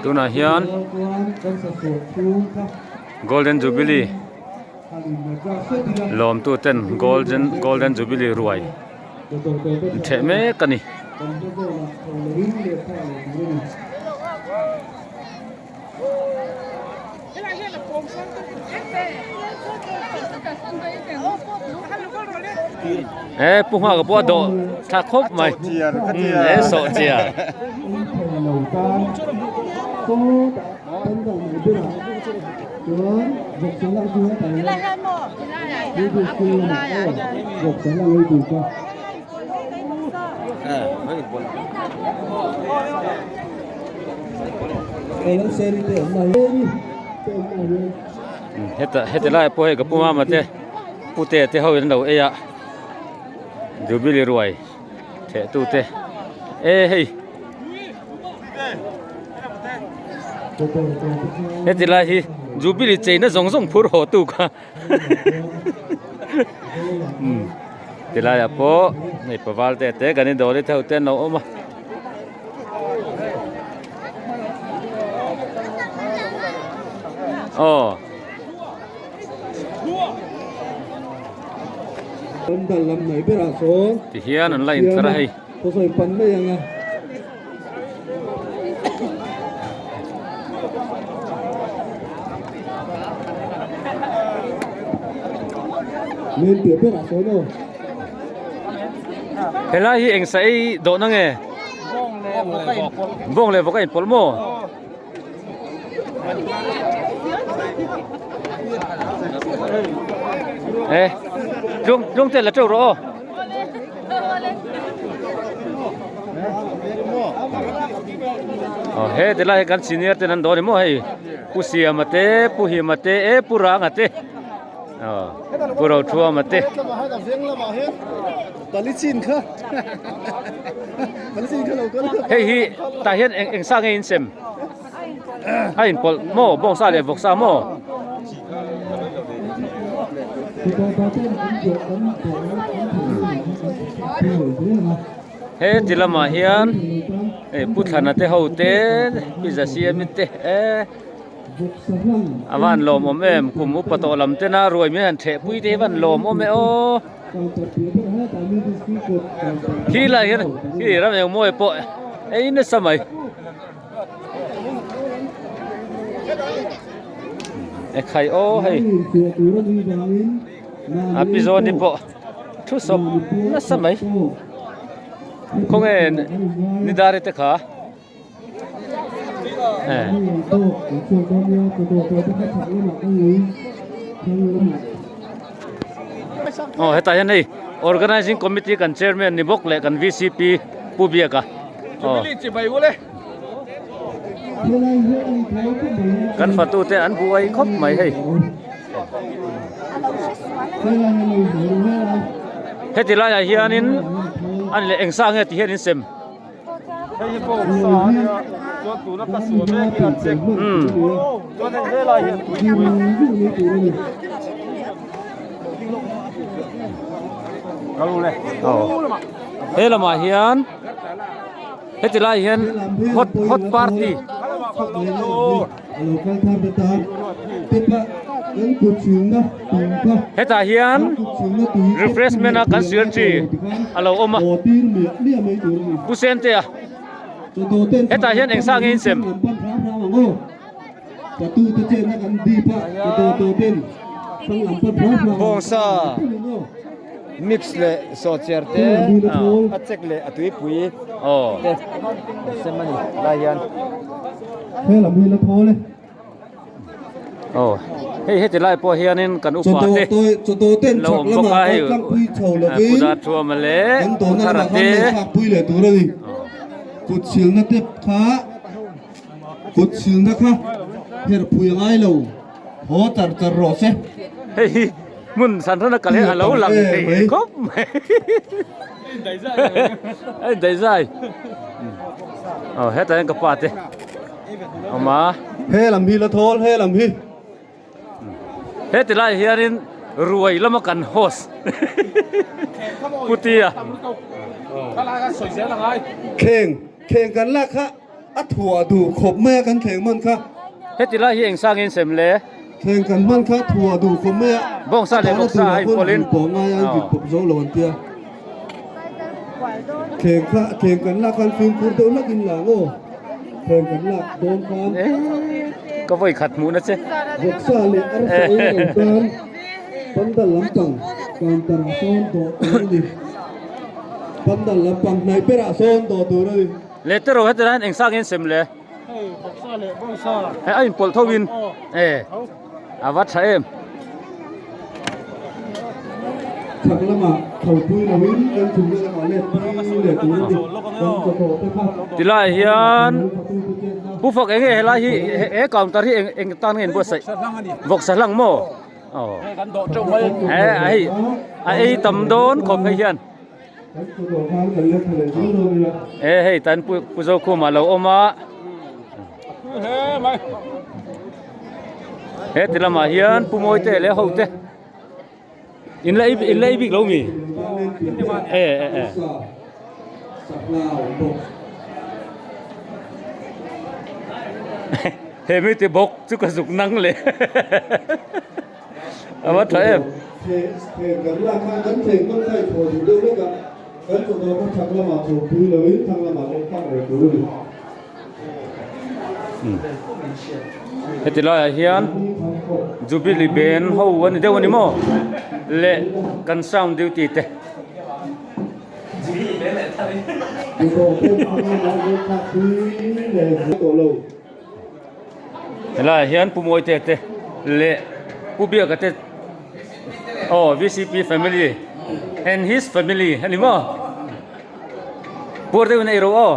Tunah hian Golden Jubilee lawmtu ten Golden Golden Jubilee ruai an theh mek a ni. E pu nghak pawh a dawh thla khawp mai e sawh chiar. Heta heti lai pawh hei ka pu mama te pute te ho in an lo ei a jubilee ruai theh tu te e hei heti lai hi jubilee cheina zawng zawng phur haw tu kha ti laiah pawh hei paval te te kan indawr hi theuh te an lo awm a. Aw. Ti hian an la intlar a hei. Helai hi eng sa ei dawhna nge? Bawng leh vawk a inpawlh maw? E tlung tlung te la teuh rawh aw. Aw he ti lai hi kan senior ten an dawn ni maw hei Pu Siama te Pu Hima te e Pu Ranga te. Pu Rothuama te. Hei hi tah hian eng eng sa nge in sem? A inpawlh maw bawngsa leh vawksa maw? He ti lamah hian hei Pu Thlana te ho te Pi Zasiami te e. A van lawmawm em kum upa tawh lam tena ruai mai han theh pui te hi van lawmawm e aw khi lai hian khi ram eng mawi pawh ei nasa mai e khai aw hei a pi zawn hi pawh thu sawp nasa mai khawnge ni dar te kha. Aw hetah hian hei organizing committee kan chairman ni bawk leh kan vcp Pu Biaka aw kan fatu te an buai khawp mai hei heti laiah hianin a ni leh eng sa nge ti hian in sem. Hei hi pawh sa a nia chuan tuna ka suah mek hi an check chuan hei helai hian tuipui kal ule he lamah hian heti lai hian hot hot party Hetah hian refreshment a kan siam chi a lo awm a Pu Sentea hetah hian eng sa nge in sem? Bawngsa mix leh sawhchiar te a chek leh a tuipui te sem a ni lai hian. Aw hei heti lai pawh hianin kan upa te lo awm bawk a hei Pu Darthuama leh Pu Thara te. Kut silna kha herh phui a ngai lo, haw char char rawh se. Hei hi hmun san ran a kal hian a lo lang thei khawp mai. A indaih zai. Aw hetah hian ka pa te awm a. He lam hi la thawl he lam hi. Heti lai hianin ruai lama kan host Putia. Kheng kheng kan lak kha. A thuah duh khawp mai a kan thleng hman kha. Heti lai hi eng sang in sem le? Thleng kan hman kha thuah duh khawp mai a. Bawngsa leh bawksa a inpawlh in. Pawh ngai a vit pawp zo lo an tia. Thleng kha thleng kan lak khan fimkhur deuh lak in la ang aw. Thleng kan lak dawn khan. Ka vawi khat hmuhna che. Vawksa leh arsa ei lo tan pandal lampang counter ah sawn dawh tur a ni. Pandal lampang hnaih berah sawn dawh tur a ni. Le te ro heti lai hian eng sa nge in sem le? Hei vawksa leh bawngsa. Hei a inpawlh tho in. E a va tha em. Chhak lamah thopui lo in kan thumna lamah let pui leh tur a ni. Kan chawthawh te kha. Tilai hian Pu Fak enge helai hi he counter hi eng eng tan nge in buatsaih? Vawksa hlang maw? Aw. He hei a ei tam dawn khawp hei hian. E hei tan pu pu Zokhuma lo awm a he ti lamah hian pu Mawite leh ho te in la in la ei bik lo mi e e e. He mi ti bawk chu ka zuk nang le. A va tha em. Heti laiah hian Jubilee Band ho a ni deuh a ni maw leh kan sound duty te. Helaiah hian Pu Mawite te leh Pu Biaka te aw VCP family and his family a ni maw puar deuhin a ei ro aw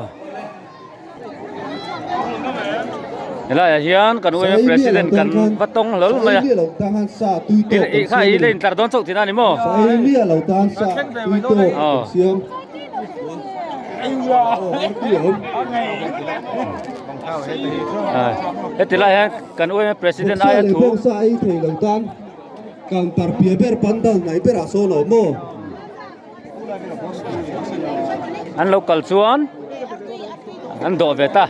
helaiah hian kan UMA president kan va tawng hlawl mai a i kha i la intlar dawn chauh tihna a ni maw aw. Heti lai hian kan UMA president aia thu Sa ei thei lo tan counter pia ber pandal nai berah sawn a awm aw. An lo kal chuan an dawh ve ta.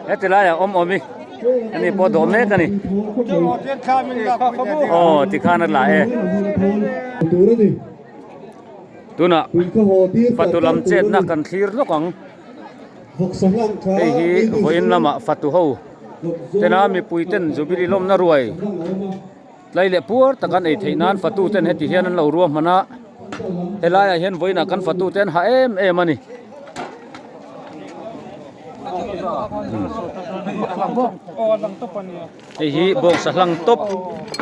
Heti laiah awm awm i. Ani pawh dawh mek a ni. Aw tikhan a la e. Tunah fatu lam chetna kan thlir lawk ang. Hei hi vawiin lamah fatu ho tena mipui ten Jubilee lawmna ruai tlai leh puar tak an ei theih nan fatu ten heti hian an lo ruahman a. Helaiah hian vawiinah kan fatu te an ha em em a ni. Hei hi bawngsa hlang tawp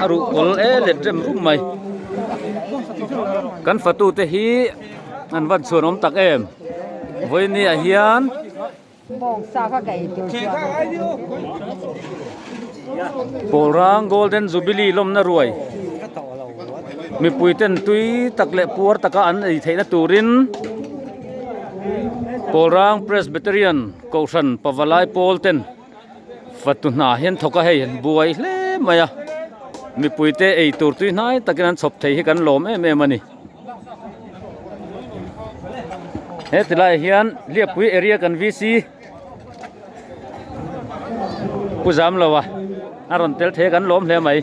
a ruh kawl e let rem rum mai. Kan fatu te hi an van chhuan awm tak em. Vawiin ah hian Pawlrang Golden Jubilee lawmna ruai mipui ten tui tak leh puar taka an ei theihna turin Pawlrang Presbyterian Kohhran Pavalai pawl ten fatu hna hian thawk a hei an buai hle mai a mipui te ei tur tui hnai takin an chhawp thei hi kan lawm em em a ni. He tilaiah hian Hliappui area kan VC Pu Zamloa a rawn tel thei a kan lawm hle mai.